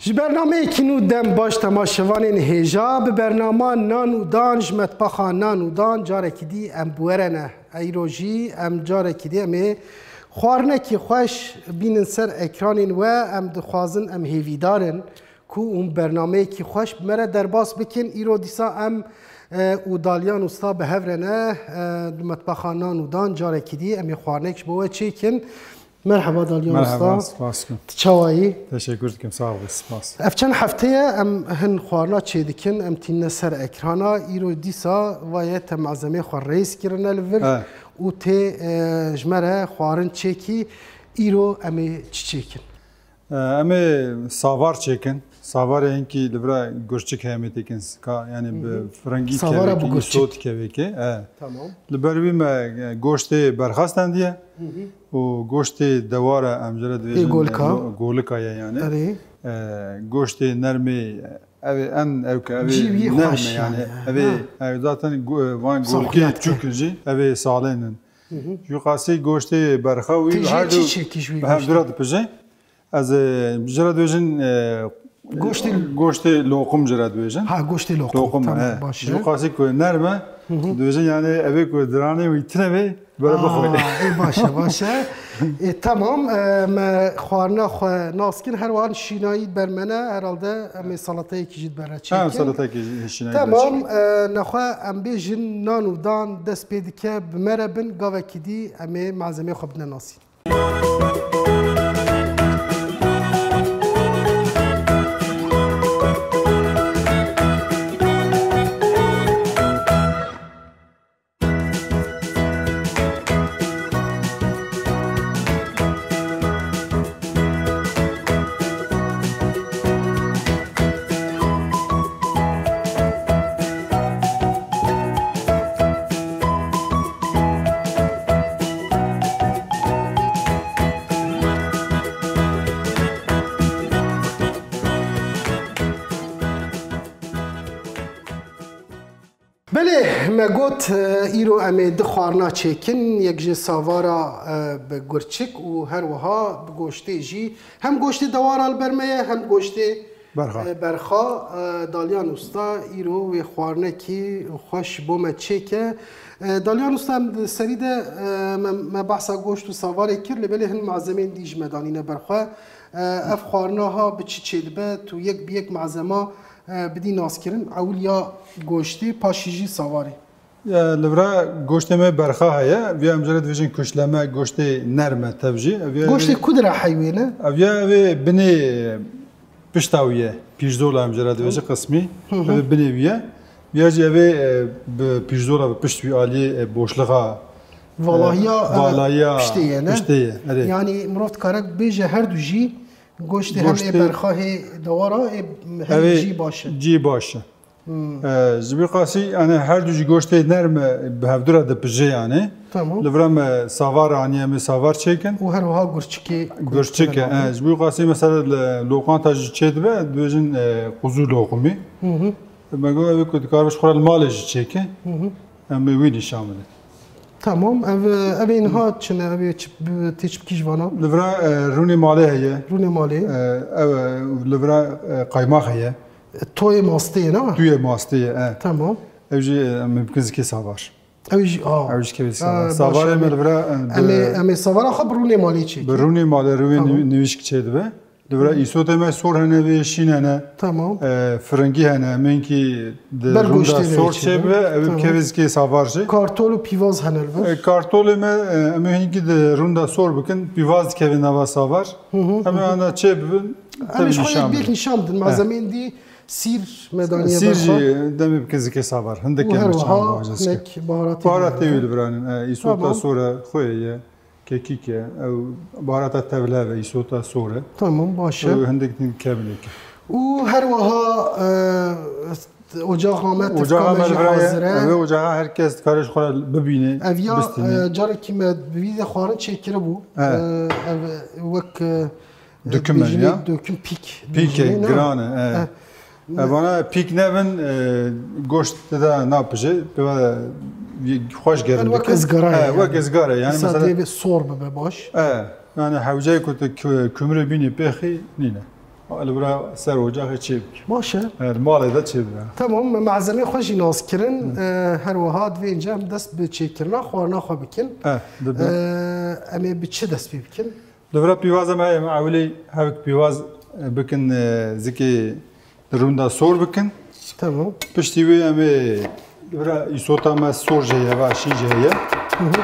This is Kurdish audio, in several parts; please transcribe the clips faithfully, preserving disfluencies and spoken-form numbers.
Ji bernameyekî nû dem baş temaşevanên hêja, bi bernama Nan û Dan ji metbaxa Nan û Dan carekî dî em bi we re ne. Eyro jî em carekî dî em ê xwarinekî xweş bînin ser ekranên we. Em dixwazin, em hêvîdar in ku hûn bernameyekî xweş bi me re derbas bikin. Îro dîsa em, e, û Dalyan Usta bi hev re ne, e, di metbaxa Nan û Dan carekî dî em ê xwarinek ji bo we çêkin. Merheba Dalyan Usta. Merheba, spas dikim. Tu çawa yî? Teşekkür dikim, sağ ol, spas. Ev çend hefteye em hin xwarina çêdikin, em tînine ser ekrana. Îro dîsa vaye te malzemeyê xwe rêz kirine li vir He. û tê, e, ji me re xwarin çêkî. Îro em ê çi çêkin? E, em ê savar çêkin. Savarê hinkî li vira gurçik heye, em ê têkin, ka, yani bi Hı hı. firengî Savara kevekî, bi gurçik. îsot kevekî. E. Tamam. Li ber wî me, e, goştê berxa stendiye Hı hı. û goştê dewara em jê re Ê dibêjin, golika. e, go-, golika ye yani. Erê. E, goştê nermê, ev ê en ewke, ev ê Cî wî nerm e xweş yani. yani. Ev ê, Ha. ev zaten go-, van golkê Saxiyat ke. çûk jî, ev ê salên in. Hı hı. Ji qasî goştê berxa wî Tê jê her çi du çêkî ji wî bi hev goştê? dira dipije. Ez, e, ji re dibêjin, e, Goştê goştê loqum ji re dibêjin. Ha, goştê loqum. Loqum, Tamam, e. baş e. Ji qasî ku nerm e, Hı hı. dibêjin yani ev ê ku diranê wî tine bê, böyle Aa, bixwe. ê, baş e, baş e. E, tamam, e, me xwarina xwe nas kin, her wan şînayî ber me ne, herhalde em ê salateyekî jî ber re çêkin. Ha, salateyekî jî şînayî ber Tamam, çêkin. e, nexwe em bêjin nan û dan dest pê dike, bi me re bin, gavekî dî em ê malzemeyê xwe bidine nasîn. Belê, me got, e, îro em ê du xwarina çêkin, yek ji savara, e, bi gurçik û her wiha bi goştê jî. Hem goştê dewara li ber me ye, hem goştê Berxa. E, berxa, e, Dalyan Usta îro wê xwarinekî xweş bo me çêke. E, Dalyan Usta, em di serî de, e, me, me behsa goşt û savarê kir, lê belê hin malzemeyên dî ji me danîne ber xwe. E, ev xwarina ha bi çi çêdibe? Tu yek bi yek malzema, e, bidî naskirin. Ewil ya goştê, paşî jî savarê. Ya, li vira goştê me berxa heye. Viya em jê re dibêjin kuşleme, goştê nerm e tev jî. Ev ya Goştê vê ku dire heywe ne? Ev ya vê binê pişta wî ye. Pîrzola em jê re dibêjin qismî. Hı hı. Ev binê wî ye. Viya jî ev ê, e, bi pîrzola bi pişt wî aliyê, e, boşluxa, e, Valahiya, e, valahiya piştê ye, ne? piştê ye, erê. Yani mirov dikare bêje her du jî goştê hem ê Goştê berxa hê dewara, ê hem Ev ê jî baş e. cî baş e. Hmm. E, ji vî qasî, yani her du jî goştê nerm e, bi hevdû re dipije yani. Tamam. Li vira me savar aniye, em ê savar çêkin. Û her wiha gurçikê Gurçik e, gurçikê e. Ji vî qasî mesela li lokanta jî çê dibe, dibêjin, e, quzû loqumî. Hı hı. Me got, ev ê ku dikare ji xwe re li malê jî çêke. Hı hı. Em ê wî nîşan bidin. Tamam, ev, ev ê niha çi ne, ev ê çi, tê çi bikî ji vana? Li vira, e, rûnê malê heye. Rûnê malê. E, ev, e, li vira, e, qaymax heye. Toyê masteyê, ne? Tuyê masteyê, e. Tamam. Ev jî, e, mimkin zikê savar. Ew jî, a. Ew jî kevê savar. E, Savarê baş, me em ê, li vira, e, em ê, bi, em ê savara xwe bi rûnê malê çêkin. bi rûnê malê, rûnê Tamam. nî-, nîvîşk çêdibe. Li vira Hı. îsotê me sor hene, vê şîn hene. Tamam. E, firingî hene, em ê hinkî di Ber rûnda goştê sor vê çêbibe. çêbibe, ew Tamam. kevê zikê savar jî. Kartol û pîvaz hene li vir. E, kartolê me, e, em ê hinkî di rûnda sor bikin, pîvaz dikeve nava savar. Hı hı, Em ê hı hı. ana çêbibin, Em ê tevî ji xwe nîşan yek bidin. nîşan bidin. He. Malzemeyên dî sîr me daniye Sîr berxwe. jî demê bike zikê savar. Hindek Û em her çawa wiha bahaca zikê. hinek baharatê Baharatê wî wî li viranin. E, îsota Tamam. sor e, xwe ye, kekîk e. Ew baharata tevle ve, îsota sor e. Tamam, baş e. Ew hindek din kevlek e. Û her wiha, e, ocaxa me, Ocaxa tifka me me jî li vira ye. hazir e. Ev ocaxa her kes dikare ji xwe re bibîne, Ev ya, bistîne. e, carekî me bi vî de xwarin çêkiribû. Evet. E, ev wek, e, Döküm dibêjin ya. döküm pîk Pîk e, dibêjin, ne? giran e, e. E. E, vana pîk nebin, e, goşt de napije, pê ve xweş gerim Yani wek dike. ızgara E, yani. wek ızgara yani. Mesela mesela dê bir sor bibe baş. E, yani hewceyê ku tu kü-, kümrê bînî pêxî nîne. Li vira ser ocaxê çê bike. Baş e. Evet, malê de çê bike. Tamam, me malzemê xwe jî nas kirin. Hı. E, her wiha divê înce em dest bi çêkirina xwarina xwe bikin. E, dibe. E, em ê bi çi dest pê bikin? Li vira pîvaza me heye, em ewilî hevik pîvaz, e, bikin, e, zikê rûnda sor bikin. Tamam. Piştî wê em ê li vira îsota me sor jî heye, va şî jî heye. Hı hı.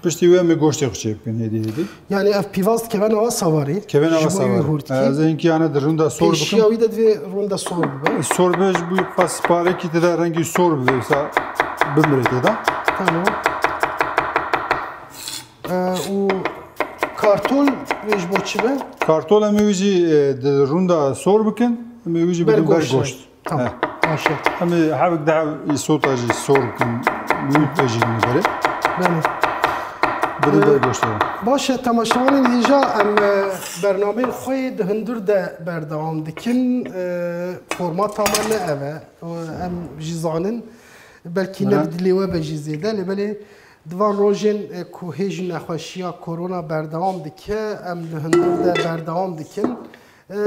Piştî wê em ê goştê xwe çê bikin hêdî hêdî. Yani ev pîvaz dikeve nava savarê? Keve nava savarê. Ji bo wî hûrtikî. Ez hinkî yani di rûnda sor bikim. Pêşiya wî de divê rûnda sor bibe. Sor bibe ji bo qas parekî tê de rengî sor bibe, wisa bimire tê de. Tamam. E, û kartol wê ji bo çi be? Kartol em ê wî jî, e, di rûnda sor bikin, em ê wî jî bidin ber goşt. Tamam. He. Baş e. Em ê hevik di hev îsota jî sor bikin, wî pê jî li berê. Belê. Bidin ber goşt. E, baş e, temaşevanên hêja, em, e, bernameyên xwe yê di hundir de berdewam dikin. E, formata me ne ev e. Em jî zanin. Belkî ne bi dilê we be jî zêde, lê belê di van rojên, e, ku hê jî nexweşiya korona berdewam dike, em li hundir de berdewam dikin. E, e,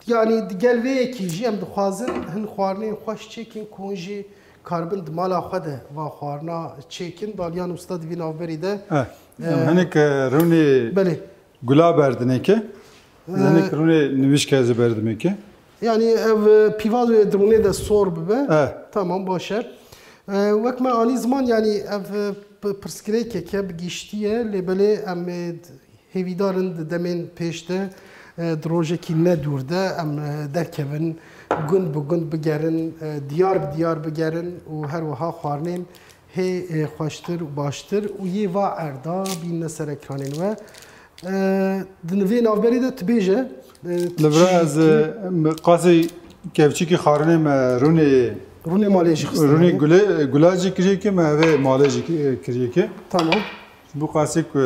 yanî di gel vê yekê jî em dixwazin hin xwarinên xweş çêkin ku hûn jî karibin di mala xwe de va xwarina çêkin. Daliyan Usta di vî navberî de, e, em hinek, e, rûnê, belê, gula berdinê ke. Hinek, e, rûnê nivîşke ez ê berdimê ke. Yani ev, e, pîvaz wê di rûnê de sor bibe. E. Tamam, baş e. E, wek me anî ziman, yani ev, e, p-, pirsgirêkeke bi giştî ye, lê belê em, e, hêvîdar in di demên pêş de, e, di rojekî ne dûr de em, e, derkevin, gund bi gund bigerin, e, diyar bi diyar bigerin û her wiha xwarinên hê, e, xweştir û baştir û yê va erda bînine ser ekranên we. E, di vê navberê de tu bêje, e, li vira ez, e, qasî kevçîkî xwarinê me rûnê, rûnê malê jî xistine, rûnê gulê, gula jî kiriye ke me evê malê jî ki-, kiriye ke. Tamam. Ji bo qasî ku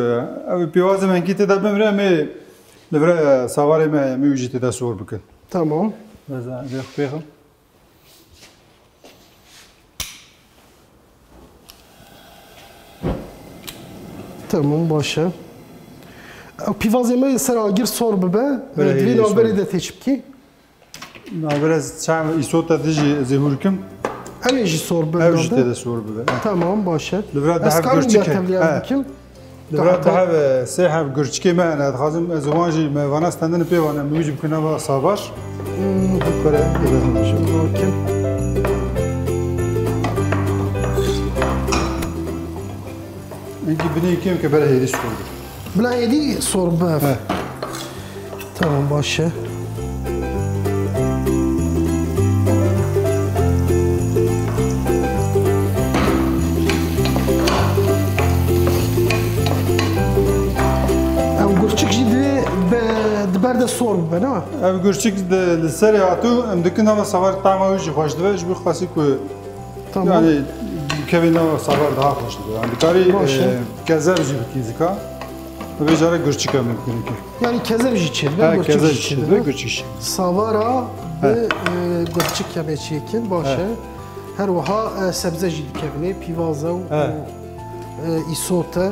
ev pîvazê me hinkî tê de bimire, em ê li vira, e, savarê me, em ê wî jî tê de sor bikin. Tamam. Ez ê vê xwe pêxim. Tamam, baş e. Ew pîvazê me yê ser agir sor bibe. Belê, divê hêdî navberê sor de têç bikî. Navberê ez çav îsota dijî ez ê hûr kim. Ew ê jî sor bibe. Ew jî tê de sor bibe. Tamam, baş e. Li vira ez dehf karim gurçik ya e. Tevliya bikim. Li vira dehf, sê heb gurçikê me hene, dixwazim ez wan jî me vana stendin pê wan, em wî jî bikine va savar. Hmm. Kore, hinkî binê kêm ke bere hêdî sor be. Bila hêdî sor be. He. Tamam, baş e. Ew gurçik jî divê be, di ber de sor bibe, ne? Ev gurçik de li serê hatû, em dikin hema savar tama wî jî xweş dibe, ji bo qasî ku Tamam. Yani kevê nava savar daha xweş dibe. Yani dikarî, baş e, e, kezer jî bikî zika. Vê cara gurçik em bikin. Yani kezer jî çêdibe, ha, gurçik jî çêdibe, gurçik jî. Savara bi, e, gurçik em ê çêkin, baş e. Her wiha, e, sebze jî dikevine, pîvaze û, e, îsote.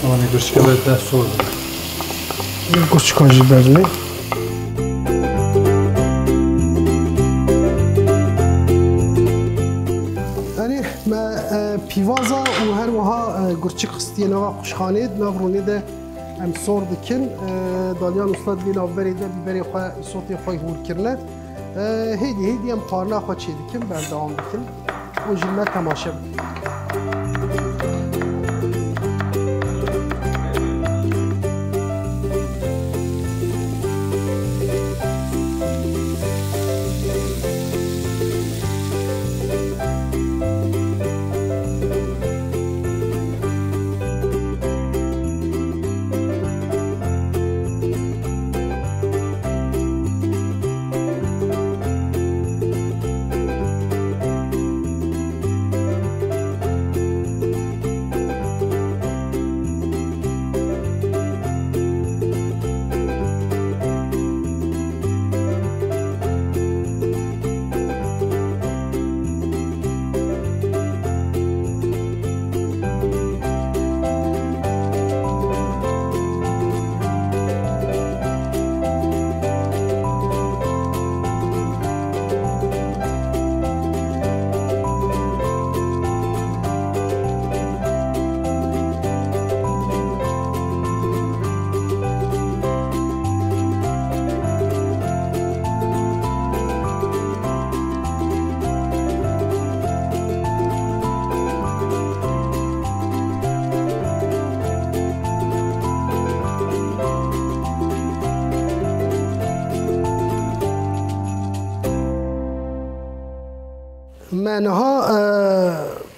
Ama ne gurçika ve de sor. Gurçika jî berdimê. Yanî me, e, pîvaza û her wiha, e, gurçik xistiye nava quşxanê, di nav rûnê de em sor dikin. E, Dalyan Usta di vê navberê de bîberê xwe, îsotê xwe hûr kirine. E, hêdî hêdî em xwarina xwe çê dikin, berdewam dikin. Hûn jî me temaşe bikin. Niha,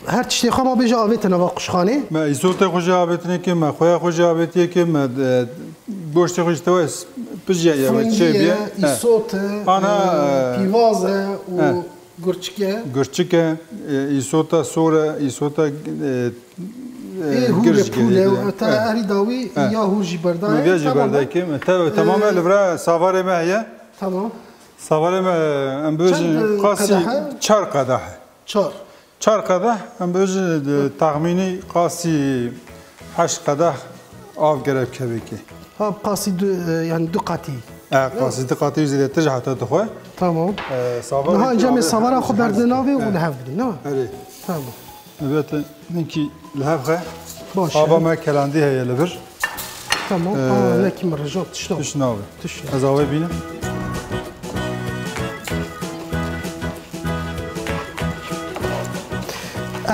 e, her tiştê xwe ma bêje avête nava quşxanê. Me îsotê xwe jî avêtinê kê, me xweya xwe jî avêtiye kê, me, e, goştê xwe jî tewe pijiya ye, we Fringî çê ye, bîye. He. Îsot e, Ana, e, e, pîvaz e û he. Gurçik e. Gurçik e, e, îsota sor e, îsota, e, e, Ê hûr e, girj pûl e, girj e. Te he. Herî dawî he. Ya hûr jî berdayê. Me viya jî berdayê kê, me te-, e, temam e, li vira savarê me heye. Tamam. Savarê me, em bibêjin, çend, e, qasî qedehe? Çar qedeh e. Çar. Çar qedeh, em bibêjin, e, texmînî qasî heşt qedeh av gerek kevekê. Ha, qasî du, e, yani du qatî. E, qasî du qatî zêdetir ji heta dixwe. Tamam. E, savara Niha encamê savara xwe berdin navê û li hev bidin, ne? Erê. Tamam. Elbette, hinkî li hev xe. Baş e. Ava me kelandî heye li vir. Tamam. Ee, Aa, nekî min rijo, tişt nabe. Tişt nabe. Tişt nabe. Ez avê bînim.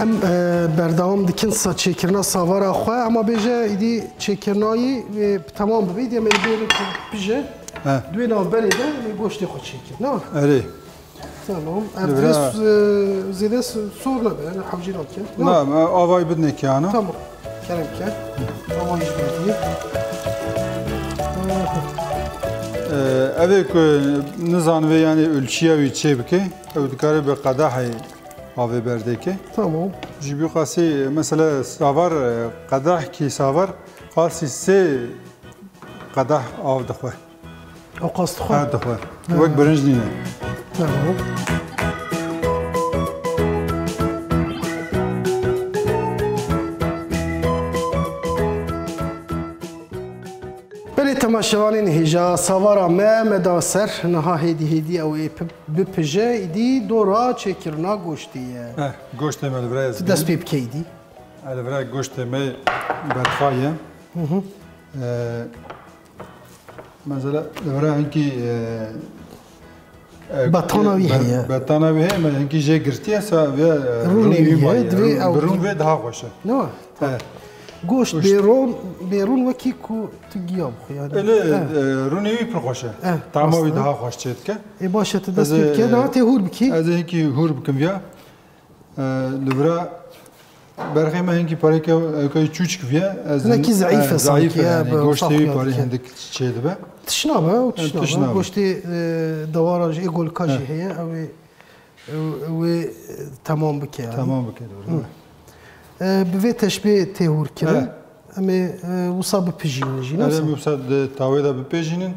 Em, e, berdewam dikin sa çêkirina savara xwe, ema bêje îdî çêkirinayî, e, bi temam bibe, îdî em ê bêrin ku pije. He. Di wê navberê de em ê goştê xwe çêkirin, ne? Erê. Tamam. Ev Li vira dirê s-, e, zêde s-, sor nebe, yani hewcî nake. Na, me avayî bidinê kiyana. Tamam. Kerem ke. Avayî ji berdiyê. Ee, ev ê ku nizanibê, yani ölçüya wî çê bike, ew dikare bi qedehê avê berdêke. Tamam. Ji bî qasî, mesela savar, e, qedeh kî savar, qasî sê qedeh av dixwe. Ew qas dixwe? Her dixwe. Ha. Wek birinc nîne. Tamam. Belê temaşevanên hêja, savara me, me da ser, niha hêdî hêdî ew ê pi-, bipije, îdî dora çêkirina goştê ye. Eh, goştê me li vir e. Tu dest pê bike îdî. Eh, li vir e goştê me berxaye. Hı hı. Eh, Mesela, li vir e hinkî, e, e, Betana wî be-, heye. Betana wî heye, me hinkî jê girtiye, sa vê, e, Rûnê rûnê wî wî ma ye, ye, divê rûn, ew bi rûn vê daha xweş e. Ne wa? He. Goşt Goşt. bêron, bêron wekî ku tu giya bixwe, yani. Ele, He. e, rûnê wî pir xweş e. He, Tama wî rast e. daha xweş çê dike. Ê, baş e, tu dest Ez pê ê, bike, niha tê hûr bikî. ez ê hinkî hûr bikim ya. E, li vira berxê me hinkî parêke, e, kay çûçik viye. Ez Hinekî zayîf e e, zayîf sanki, e, ya, yani, bi goştê wî safya parê dike. hindik çê dibe. Tişna be, o E, tişna tişna be. be. Goştê, e, dewara jî, ê golka jî E. heye, ew ê, ew, ew ê, e, temam bike yani. Temam bike, doğru. Hı. E, bi vê teşbê tê hûr kirin. E. Em ê, e, wisa bipijînin jî, ne Erê wisa? em wisa di tawê de bipêjînin.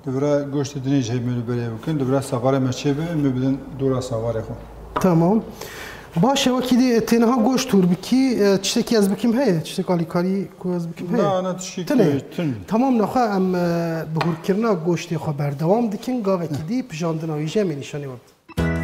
Di vira goştê dinê jî hemê li berê bikin. Di vira savarê me çê be, em ê bidin dora savarê xwe. Tamam. Baş e, wekî dî tê niha goşt hûr bikî, e, tiştekî ez bikim heye? Tiştek alîkarî ku ez bikim heye? Na, na, tiştekî Tune. tune. Tamam, nexwe em, e, bi hûrkirina goştê xwe berdewam dikin. Gavekî dî pijandina wî jî em ê nîşanî we bidin.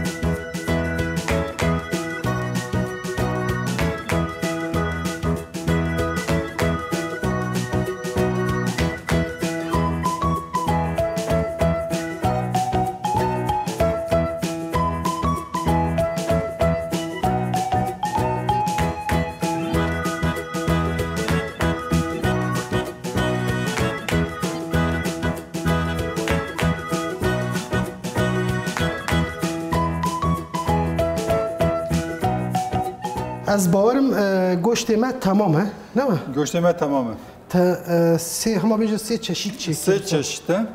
Ez bawerim, e, goştê me temam e, ne mi? Goştê me temam e. Te, e, sê, hema bêje sê çeşît çêkir. Sê çeşît e.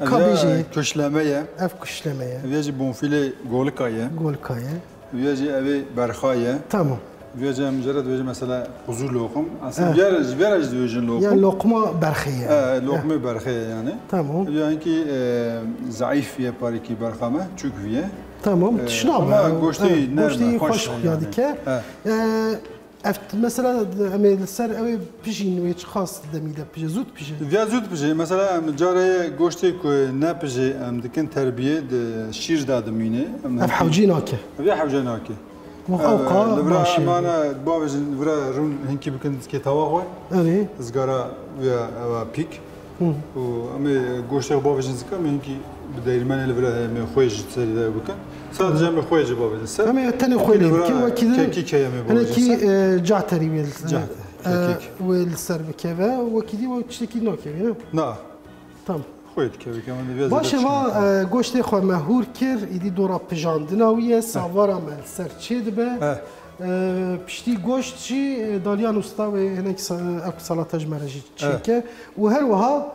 Ka Ev ya bêje? kuşleme ye. Ev kuşleme ye. Ev ya jî bonfîlê golika ye. Golika ye. Ev ya jî evê berxa ye. Tamam. Ev ya jî em jere dibêjin mesela quzû loqim. Aslında Eh. ev ya jî, ev ya jî dibêjin loqim. Ya loqma berxê ye. Eh, loqmê Eh. berxê ye yani. Tamam. Ev ya hinkî, e, zayîf ye parêkî berxa me. Çûk viye. Tamam, Eh, tişna ama be. goştê Eh, nerm e, goştê xweş xweş e xuya yani. dike. Eh. Eh, Ev t-, mesela, em ê li ser ew ê pijîn wê çiqas demî de pije, zû dipije? Viya zû dipije. Mesela em carê goştê ku nepije em dikin terbiyê di şîr de dimîne. Em Ev hinkî hewcê nake. Ev ya hewce nake. Wek Ev, ew qa li vira baş e. em ana bavêjin, li vira rûn hinkî bikin kê tava xwe. Erê. Izgara viya ewa pîk. Hı. Û em ê goştê xwe bavêjin zika, em ê hinkî bi değirmenê li vir heye, em ê xwê jî serî de bikin. Sadece em ê xwê jî bavêjin ser. Em ê tenê xwê Li lê vir bikin, wekî din kekîk heye, em ê bavêjin hinekî, ser. e, caterî wê li, Cater, e, kekîk. wê li ser bikeve, wekî dî wek tiştekî nakevî, ne? Na. Tamam. Xwê dikeve, ke min divê Baş e, zêde va, bişkîne. E, goştê xwe me hûr kir, îdî dora pijandina wî ye, savara me li ser çê dibe. Eh. E, piştî goşt jî, e, Dalyan Usta wê hinek sa-, ev salata ji me re jî Eh. çêke. Û her wiha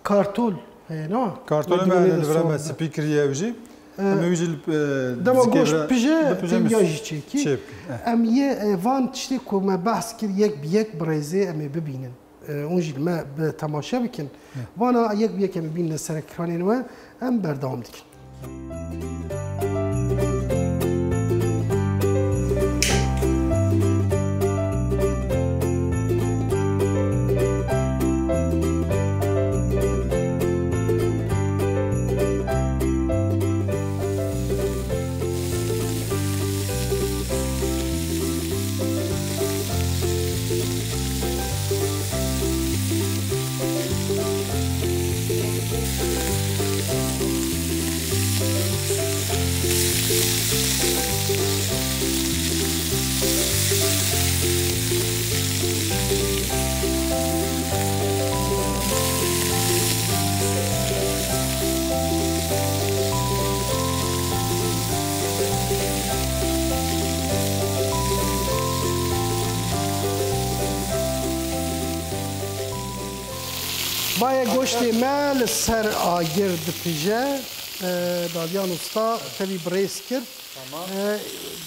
kartol heye, ne? Kartolê Me me duwelê de li vir me soz de. spî kiriye ew jî. E, Em ê wî jî li, e, dema zikê goşt vira pije, bipije têwiya mis-, jî çêkî. çê bike. Eh. Em yê, e, van tiştê ku me behs kir yek bi yek birêzê em ê bibînin. E, hûn jî li me bi temaşe bikin. Heh. Vana yek bi yek em bînin ser ekranên we, em berdewam dikin. Maye goştê me li ser agir dipije. E, Dalyan Usta tevî birêz kir. Tamam. E,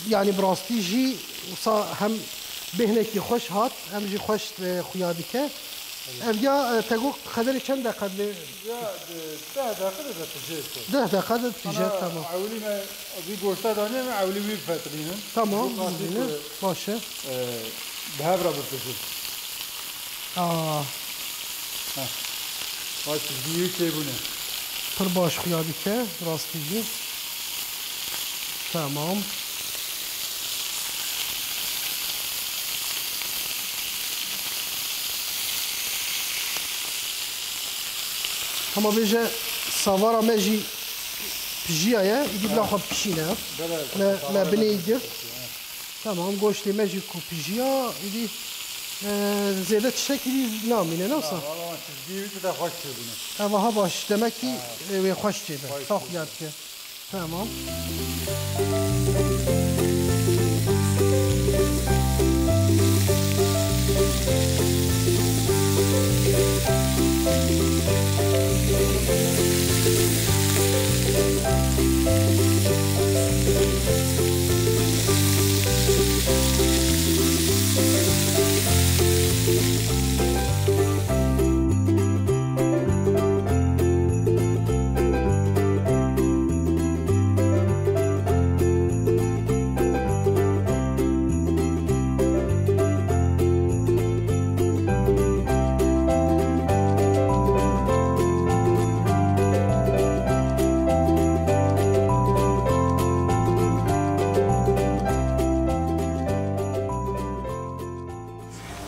yanî bi rastî jî wisa hem bêhnekî xweş hat, hem jî xweş, e, xuya dike. Ev ya, e, te got qederê çend deqe divê? Ya, e, deh deqe de dipije. Deh deqe de dipije, Ana tamam. Ewilî me vî goşta danî me ewilî wî bifetilînin. Tamam, Bu qasî bizînin. ku, Baş e. e, bi hev re bipije. Aa. Heh. Bak, çizgî wî çêbûne. Pir baş xuya dike, rastî jî. Tamam. Hema bêje savara me jî pijiyaye, îdî bila xwe bikişîne. Bele, Me, me savara binê me girt. Tamam, goştê me jî ku pijiya, îdî, e, zêde tiştekî dî namîne, ne wisa? Valla çizgî wî de xweş çêbûne. Ev ha baş, demek ki, Ha. e, wê xweş çêbe. Xweş Sax çêbe. yad ke. Tamam.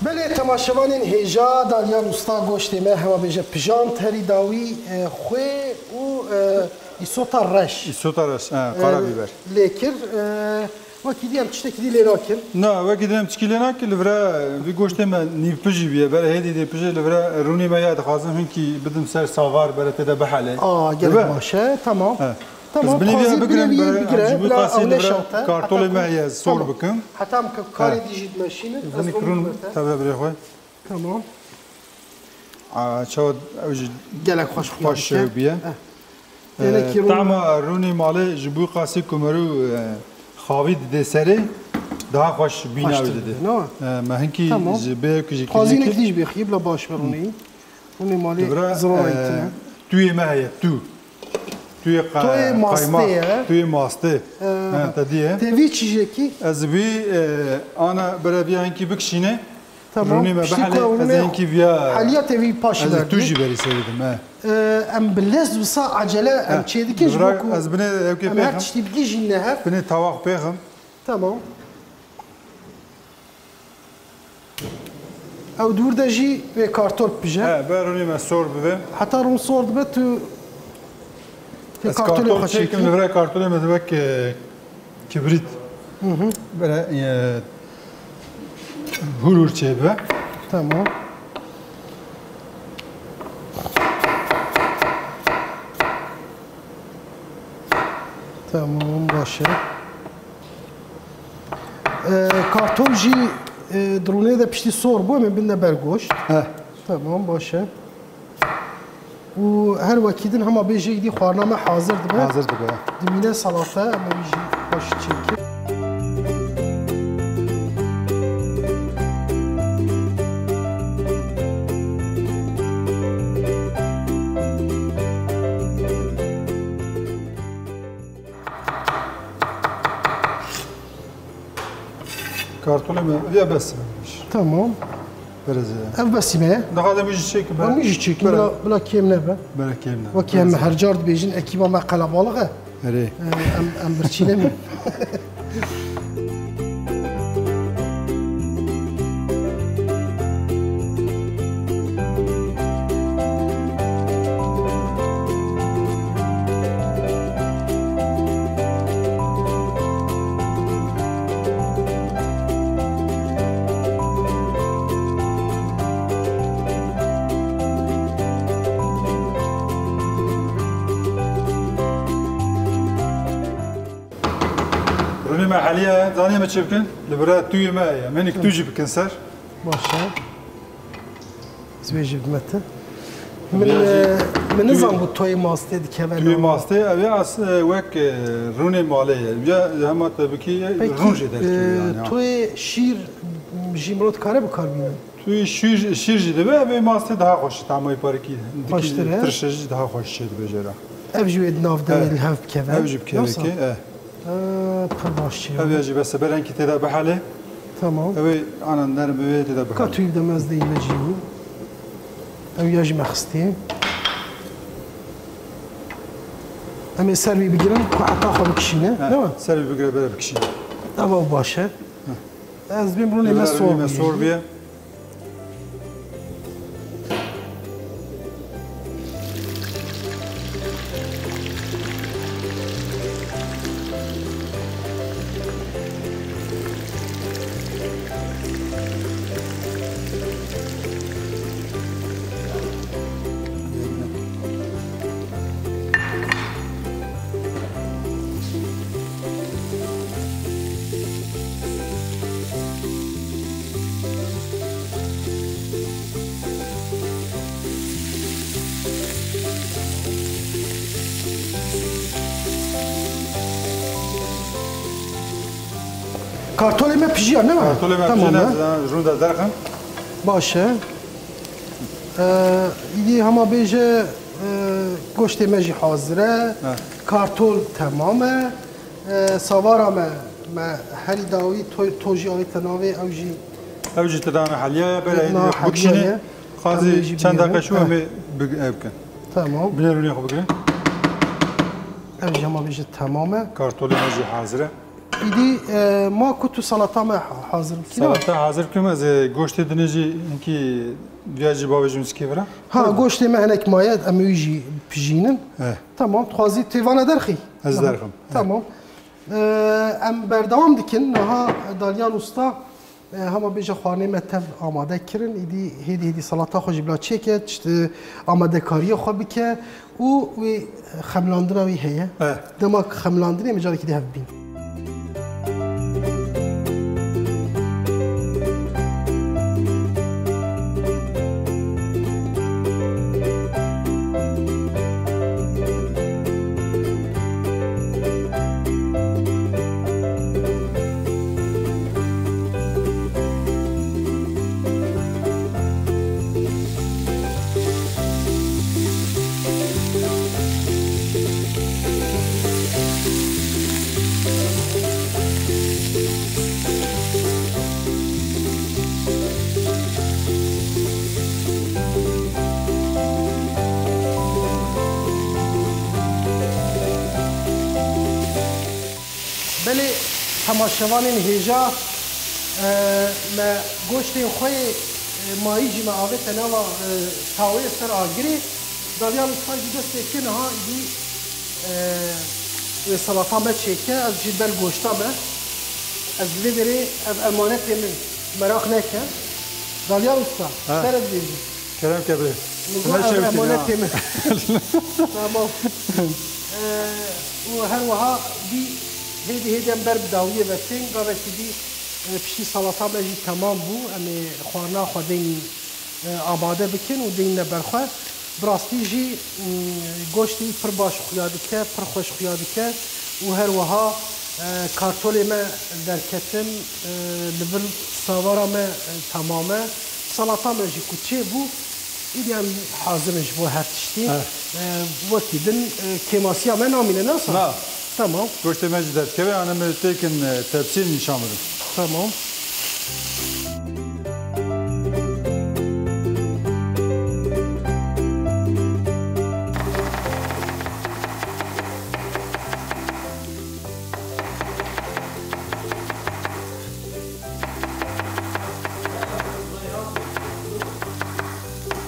Belê temaşevanên hêja, Dalyan Usta goştê me, hema bêje pijand herî dawî, e, xwê û, e, îsota reş. Îsota reş, he, E, qara bîber. lê kir, e, wekî dî em tiştekî dî lê nakin. Na, wekî dî em tişkî lê nakin, li vira vî goştê me nîvpijî bûye, bere hêdî dê pijê li vira rûnê me ya dixwazim hinkî bidim ser savar, bere tê de bihele. Aa, gelek Dibe? baş e, tamam. He. Tamam, Ez binê vê tazî bigirem, binê vê bigire, em ji wî bila qasî ew li vir nêşewte. kartolê Heta me ku, heye, ez sor tamam. bikim. Heta em ke-, karê He. dî jî dimeşînin, ez Binî rûn kirûn bibirte. tevre birê xwe. Tamam. A, çawa ew jî Gelek xweş xuya xweş dike. şew bûye. Heh. Gelek E, kirûn. Tama rûnê malê ji bo qasî ku merû, e, xavî didê serê, daha xweş bîna Xweş wî didê. didê, ne? E, me hinkî Tamam. ji bê ew ku jî Xwazînek kirî dî jî bêxî, bila baş be rûnê. Hûn ê malê Dibira, zirarayî e, tune. Tuyê me heye, tu. Tuyê qa-, Tuyê mastê qaymax, ye. tuyê mastê. E, Ha, te dîye. Tevî çîjekî? Ez vî, e, ana bere vîya hinkî bikişîne. Tamam. Rûnê me Piştî bihelê, ku ez rûnê hinkî vîya heliya tevî paşî ez berdî. tu jî berî serî dim, e. E, em bi lez wisa acele em He, çê dikin ji dibira bo ku ez binê ewkê em her pêxim. tiştî bigihîjîne hev. Binê tawaq pêxim. Tamam. Ew dûr de jî wê kartol pije. He, ber rûnê me sor bibe. Heta rûn sor dibe tu tê Ez kartolê kartol xwe çêkim, çêkî. li vir kartolê me wek, e, kibrît. Hı hı. Böyle, e, hur hur çêbibe. Tamam. Tamam, baş e. E, kartol jî, e, di rûnê de piştî sor bû, em ê bidine ber goşt. He. Tamam, baş e. Û her wekî din hema bêjê îdî xwarina me hazir dibe. Hazir dibe. Dimîne salate, em ê wî jî xweş çêkin. Kartolê me, ya bes e. Tamam. Bereze. Ev besî me ye. Daha da müjî çekim. Ev müjî çekim. Bere. Bila, bila kêm nebe. Bere kêm nebe. Wekî em her car dibêjin, ekîba me qelebalix e. Erê. Ee, em, em birçî nemin. Rûnê me heliye, zanî me çi bikin? Li bira tûyê me heye. Menîk tû jî bikin ser. Baş e. Ez wê jî bidime te. Min, Vêya jî e, min tûyê nizan bû toyê mastê dikeve Tûyê nav. Mastê, ev ê as, e, wek, e, rûnê malê ye. Vêya hema te bikî, e, Peki, rûn jê e, derkeve yani. Toyê şîr jî mirov dikare bikar bîne? Tûyê şîr, şîr jî dibe, ev ê mastê daha xweş, tamay parikî. Baştir e? Tirşe jî daha xweş çê dibe jê re. Ev jî wê di nav de Evet. Li hev bikeve. Ev jî bikeve Yoksa? Ki, e. Ee, pir baş çî. Ev ya jî bes e, berengkî tê de bihele. Tamam. Ew ê ana nerm ew ê tê de bihele. Ka tu de mez de yine cî. Ew ya jî me xistî. Em ê ser wî bigirin, ku heta xwe bikişîne. He, değil mi? Ser wî bigire bere bikişîne. Ev ew baş e. Ez bêm rûnê me sor bîye. Kartolê me pijiya, ne? Kartolê me Tamam pijiya, e. Rûn de derxin. Baş e. Ee, îdî hema bêje, e, goştê me jî hazir e. He. Kartol temam e. Ee, savara me, me herî dawî to-, to jî avête navê ew jî Ew jî te dana heliya ye, bera êdî bikişînê. Qazî çend deqe çû em ê big-, ev bikin. Tamam. Binê rûnê xwe bigirin. Ev jî hema bêje temam e. Kartolê me jî hazir e. Îdî, e, ma ku tu salata me ha-, hazir bikî, ne? Salata hazir bikim, ez ê goştê dinê jî hinkî viya jî bavêjim zikê vira. Ha, goştê me hinek maye, em wî jî bijînin. Eh. Tamam, tu xwazî têvana derxî? Ez derxim. Tamam. E, em berdewam dikin. Niha Dalyan Usta, e, hema bêje xwarinê me tev amade kirin. Îdî hêdî hêdî salata xwe jî bila çêke, tişt, e, amadekariyê xwe bike û wê xemlandina wî heye. E. Dema ku xemlandinê me carekî dê hev bîn. Belê, temaşevanên hêja, e, me goştên xwe yê, e, mayî jî me avête nava, e, taweyê ser agirê. Dalyan Usta jî dest pê kir niha îdî, e, wê salata me çêke, ez jî ber goşta me. Ez li vê derê ev emanetê min, meraq neke. Dalyan Usta, Ha. Ser ez bêjim. Kerem ke bê. Min got ev emanetê min. Tamam. Û her wiha dî hêdî hêdî em ber bi dawiyê ve tên. Gavekî dî, e, piştî salata me jî temam bû. Em ê xwarina xwe deyn, e, amade bikin û deyne ber xwe. Bi rastî jî, m, goştê wî pir baş xuya dike, pir xweş xuya dike û her wiha, e, kartolê me derketin, e, li vir savara me, e, temam e. Salata me jî ku çêbû, Îdî em hazir in ji bo her tiştî. Evet. E, wekî din, e, kêmasiya me namîne, ne wisa? Na. Tamam. Goştê me jî derdikeve, em ê têkin, e, tepsiyê nîşan bidin. Tamam.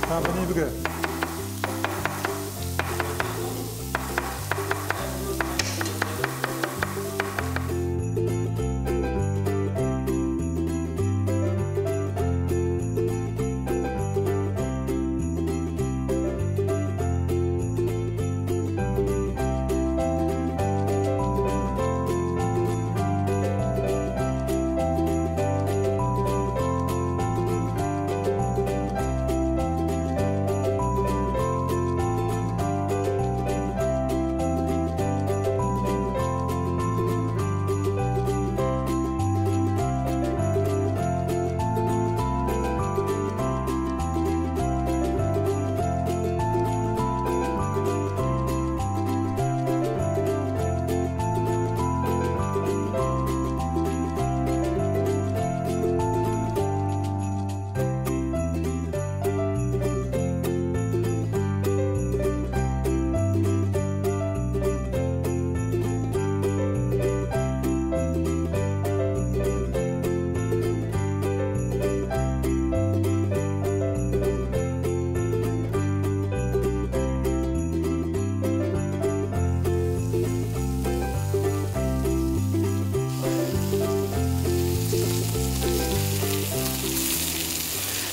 Ha, binê bigire.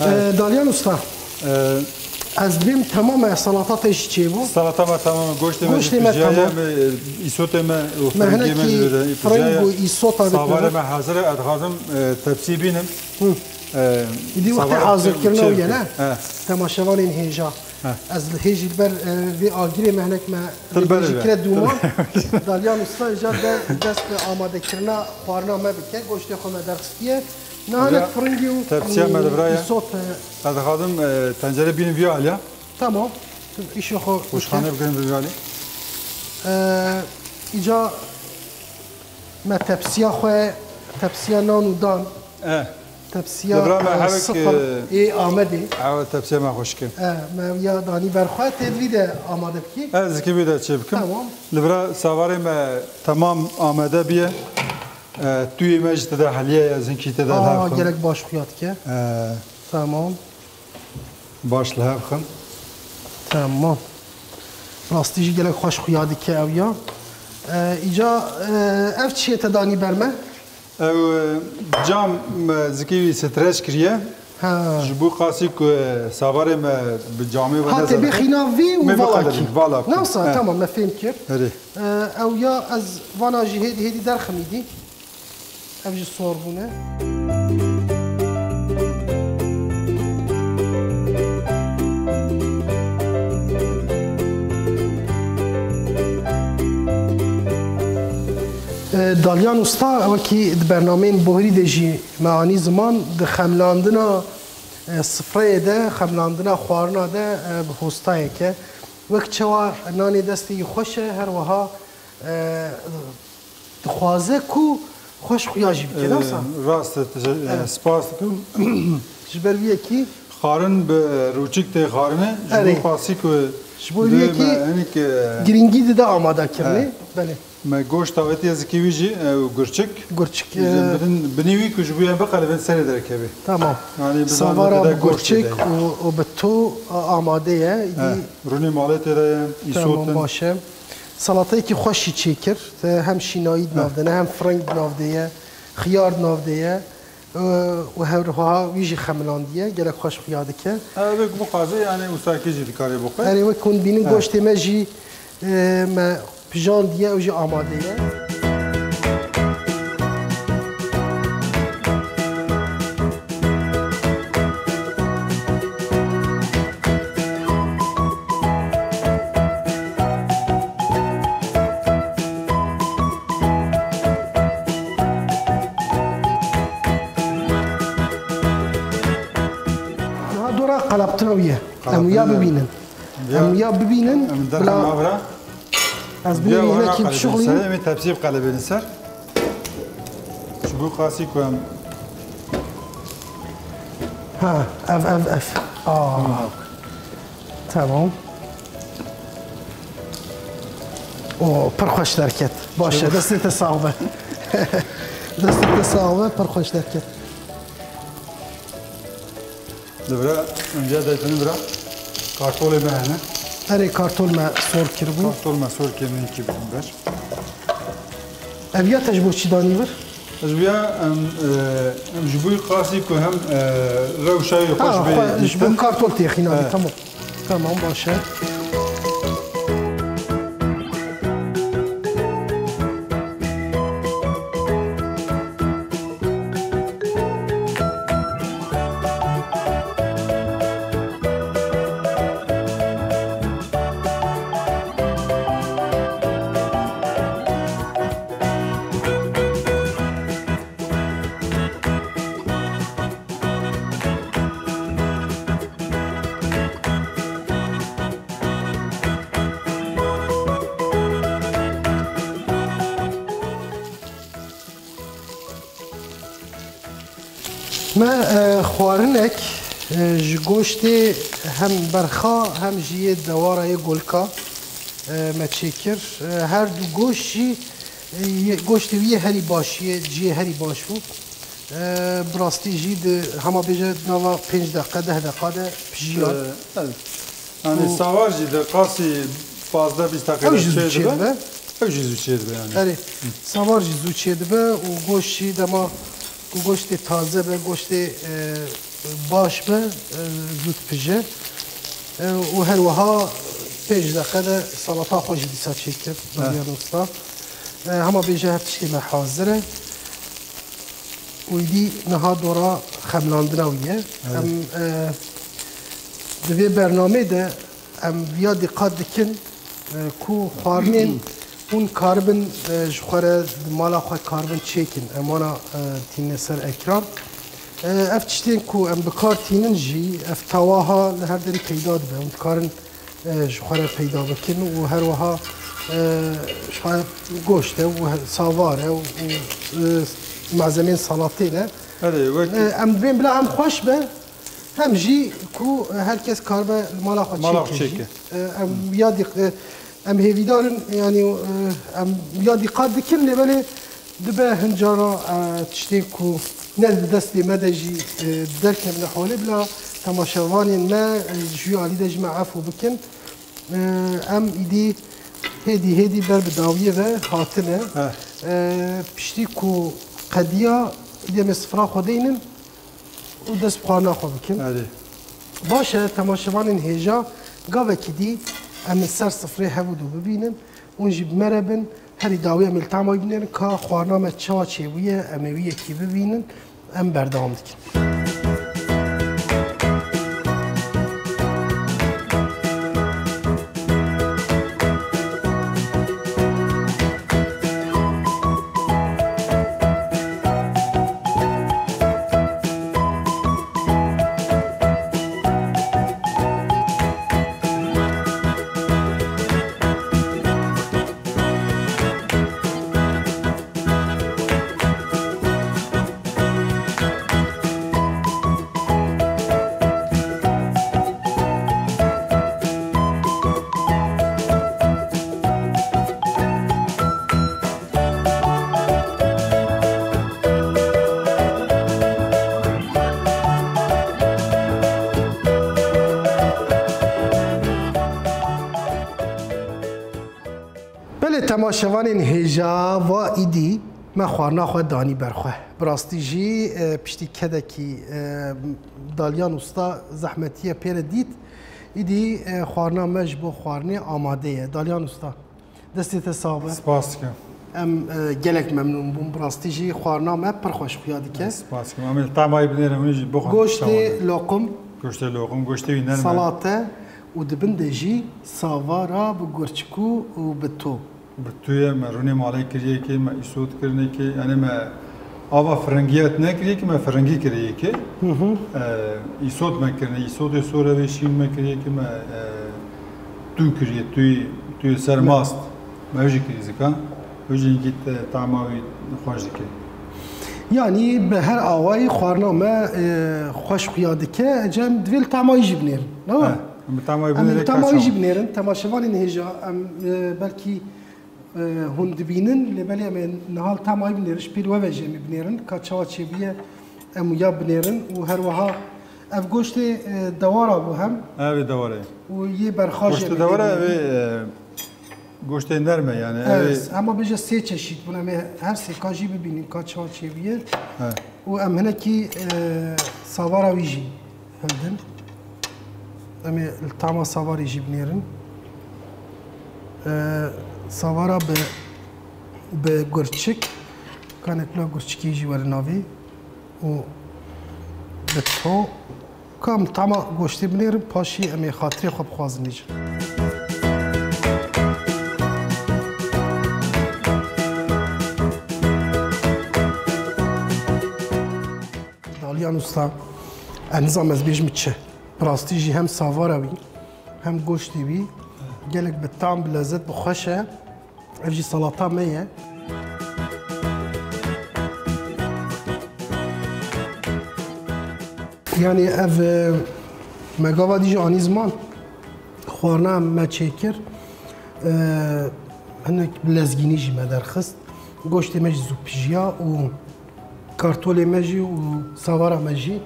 Ee, Dalyan Usta, Ee, ez dibêm temam e, salata te jî çêbû. Salata me tamam e, goştê me jî Goştê me pijaye, tamam. me, e, îsotê me û Me firengê me hinekî jî vêde, fireng pijaye. û îsota Savarê dikeve. me hazir e, ez dixwazim, e, tepsiyê bînim. Hı. E, Îdî wextê savarê hazirkirina çê wî ye, bike. ne? He. Temaşevanên hêja. He. Ez li hêjî li ber, e, vê agirê me hinek me Til ber vêjî be. kire dûman. Dalyan Usta îcar de dest bi amadekirina xwarina me bike. Goştê xwe me derxistiye. Niha hinek Vira firingî û, tepsiya me li vira ye. îsot, e, Ez dixwazim, e, tencerê bînim vî aliya. Tamam. Tu îşê xwe Wişxane bike. bigirin vî alî. E, îca me tepsiya xwe, tepsiya nan û dan, E. tepsiya, Li vira me e, hevek, sifir e, ê Amedê. Ew tepsiya me xweşik e. E, me ya danî ber xwe, tê di vî de amade bikî. Ez dikî vî de çê bikim. Tamam. Li vira savarê me temam amade biye. E, tuyê me jî tê de heliye ye, zinkî tê de Aa, li hev xim. gelek baş xuya dike. E. Tamam. Baş li hev xin. Tamam. Rastî jî gelek xweş xuya dike ew ya. E, îca, e, ev çi ye te danî ber me? Ew, e, cam, e, zikê wî streç kiriye. Ha. Ji bo qasî ku, e, savarê me bi camê ve Ha, te nezere. bêxî nav vî û Me vala biqede kî. vî, vala kî. Newsa, Ha. tamam, me fêm kir. Erê. E, ew ya ez vana jî hêdî hêdî derxim îdî. Ev jî sor bûne. E, Dalyan Usta, wekî di bernameyên bohrî de jî me anî ziman, di xemlandina, e, sifreyê de, xemlandina xwarina de, e, bi hostayek e. Wek çawa nanê destê wî xweş e, her wiha, e, Dixwaze ku xweş xuya jî bike, ne wisa? Ee, rast e, teşe-, e, Evet. spas dikim. Ji ber vî yekî Xwarin bi rûçik tê xwarine, ji Erê. bo qasî ku Ji bo vî dê yekî me hinik, e, girîngî dide amadakirinê. Evet. Belê. Me goşt dawetiye zikê wî jî, e, û gurçik. Gurçik, Jî e, bidin, binî wî ku ji bo em biqelibin serê derkevê. Tamam. Yani bi Savara zahmet de bi goşt gurçik tê de. û, û bi to, e, amade ye. Îdî Eh, rûnê malê tê de ye, Tamam, îsotin. baş e. Salatayekî xweş jî çêkir. Te hem şînayî di nav de ne, hem fireng di nav de ye, xiyar di nav de ye. Û her wiha wî jî xemilandiye, gelek xweş xuya dike. Ev wek bixwaze, yani wisa kî jî dikarê bixwe. Erê, wek hûn dibînin, He. goştê me jî, e, me pijandiye, ew jî amade ye. Niha dora qeleptina wî ye. Em wiya bibînin. Em wiya bibînin. Em derxin navra. Ez binê wî hinekî bişixulînim. Em ê tepsiyê biqelibênin ser. Ji bo qasî ku em... Ha, ev, ev, ev. Aa. Tamam. O, pir xweş derket. Baş e, destê te sax be. Destê te sax be, pir xweş derket. Li vira, em ca daytinin vira kartolê me hene. Erê, kartol me sor kiribû. Kartol me sor kirine kî bûn ber. Ev ya te ji bo çi danî vir? Ez wiya em, e, em ji bo qasî ku hem, e, rewşa wî xweş bê dîtin. Ji bo kartol têxîna bî, tamam. Tamam, baş e. Me, e, xwarinek, e, ji goştê hem berxa hem jî yê dewara yê golka, e, me çêkir. E, her du goşt jî, e, yê, goştê wî yê herî baş, yê cihê herî baş bû. E, bi rastî jî di hema bêje nava pênc deqe, deh deqa de pijiya. E, e, yanî savar jî di qasî pazdeh bîst deqe de çêdibe. Ew jî zû çêdibe yanî. Erê, savar jî zû çêdibe û goşt jî dema ku goştê taze be, goştê, e, baş be, e, zû dipije. E, û her wiha pênc deqe de salata xwe jî dîsa çêkir, Dalyan Usta. E, hema bêje her tiştê me hazir e. Û îdî niha dora xemlandina wî ye. Em, e, di vê bernameyê de em viya dîqat dikin, e, ku xwarinên hûn karibin, e, ji xwe re di mala xwe karibin çêkin. Em wana, e, tîne ser ekran. E, ev tiştên ku em bi kar tînin jî, ev tawaha li her derî peyda dibe. Hûn dikarin e, ji xwe re peyda bikin û her wiha, e, ji xwe goşt e û he-, savar e û, û, e, malzemeyên salatê ne. Erê, wek... E, em dibên bila hem xweş be, hem jî ku her kes karibe li mala xwe çêke jî. E, em ya dîq-, e, em hêvîdar in, yanî, e, em ya dîqat dikin, lê belê dibe hin cara, e, tiştên ku ne di destê me de jî, e, derkevine holê, bila temaşevanên me, e, ji wî alî de ji me efû bikin. E, em îdî hêdî hêdî ber bi dawiyê ve hatine. E, piştî ku qediya, îdî em ê sifra xwe deynin û dest bi xwarina xwe bikin. Erê. Baş e, temaşevanên hêja, gavekî dî em li ser sifrê hev û du bibînin. Hûn jî bi me re bin, herî dawî em ê li tama wî binêrin ka xwarina me çawa çêbûye, em ê wî yekî bibînin, em berdewam dikin. Belê temaşevanên hêja, va îdî me xwarina xwe danî ber xwe. Bi rastî jî, e, piştî kedekî, e, Dalyan Usta zehmetiye pê re dît. Îdî, e, xwarina me ji bo xwarinê amade ye. Dalyan Usta, Destê te sax be. Spas dikim. Em e, gelek memnûn bûn. Bi rastî jî xwarina me pir xweş xuya dike. Spas dikim. Em ê li tamay binêrin, hûn jî bixwin. Goştê loqum. Goştê loqum, goştê wî nerm e. Salate û di bin de jî savara bi gurçikû û bi to. Bi tuyê me rûnê malê kiriyekê, me îsot kirinekê, yani me ava firingiya nekiriyekê, me firingî kiriyekê. E, îsot me kirine, îsotê sor evê şîn me kiriyekê, me e, tû kiriye, tuyê, tuyê ser mast. Me wî jî kirî zika. Wî jî hingî te-, tama wî xweş dike. Yanî bi her awayî xwarina me e, xweş xuya dike. Ecem divê li tama wî jî binêrin. Ne wa? Em bi tama wî binêrin. Em bi tama wî jî binêrin. Temaşevanên hêja em e, belkî e, hûn dibînin, lê belê em ê niha li tama wî binêrin. Ji pêl we ve jî em ê binêrin. Ka çawa çêbûye em wiya binêrin û her wiha ev goştê e, dewara bû hem. Ev ê dewara ye. Û yê berxa jî em ê dewara binêrin. Ev ê e, Goştê nerm e yani. Evet, ama bêje sê çeşît bûn. Em ê her sê ka jî bibînin ka çawa çêbûye. Û em hinekî e, savara wî jî hildin. Em ê li tama savarê jî binêrin. E, savara bi, bi gurçik. Kanek bila gurçikê jî were navê. Û bi to Ka em tama goştê binêrin, paşî em ê xatirê xwe bixwazin nêcin. Daliyan Usta, ez nizam ez bêjim çi. Bi rastî jî hem savara wî, hem goştê wî gelek bi tam, bi lezet, bi xweş e. Ev jî salata me ye. Yanî ev e, me gava dî jî anî ziman. Xwarina me çêkir. E, hinek bi lezgînî jî me derxist. Goştê me jî zû pijiya û Kartolê me jî û savara me jî.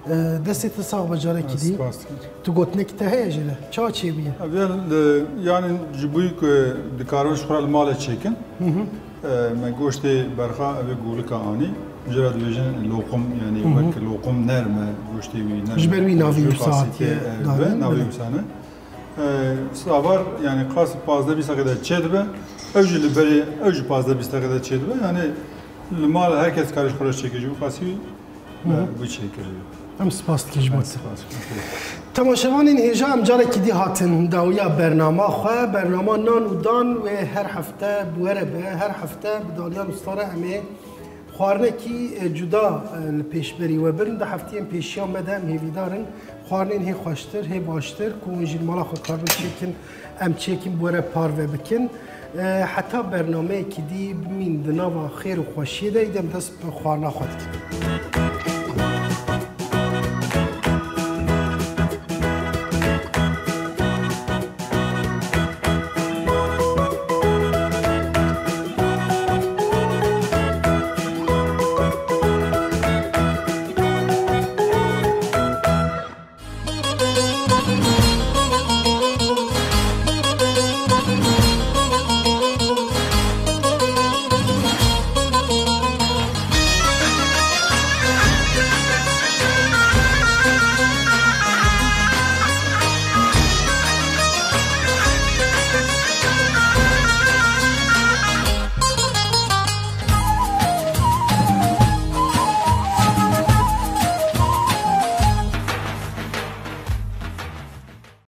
E, destê te sax be carekî dî. Spas dikim. Tu gotinekî te heye jê re? Çawa çêbûye? Ev ê, e, yanî ji bo ku dikarin ji xwe re li malê çêkin. E, me goştê berxa ev ê gulika anî. Ji re dibêjin loqum, yanî wek loqum nerm e, goştê wî nerm e. Ji ber wî navê wî saetiye, e, dane, navê wî sane. E, savar, yani qas pazdeh bîst deqe de çêdibe. Ew jî li berê, ew jî pazdeh bîst deqe de çêdibe. Yani li mal her kes karê ji xwe re çêkir jî, qasî wî, e, wî çêkir jî. Em spas dikin ji bo te. Spas dikim. Temaşevanên hêja, em carekî dî hatin dawiya bernama xwe, bernama nan û dan wê her hefte bi we re be, her hefte bi Daliyan Usta re em ê Xwarinekî, e, cuda, e, li pêşberî we bin. Di heftiyên pêşiya me de em hêvîdar in xwarinên hê xweştir, hê baştir ku hûn jî li mala xwe karibin çêkin, em çêkin bi we re parve bikin. E, heta bernameyekî dî bimîn di nava xêr û xweşiyê de, îdem dest bi xwarina xwe dikin.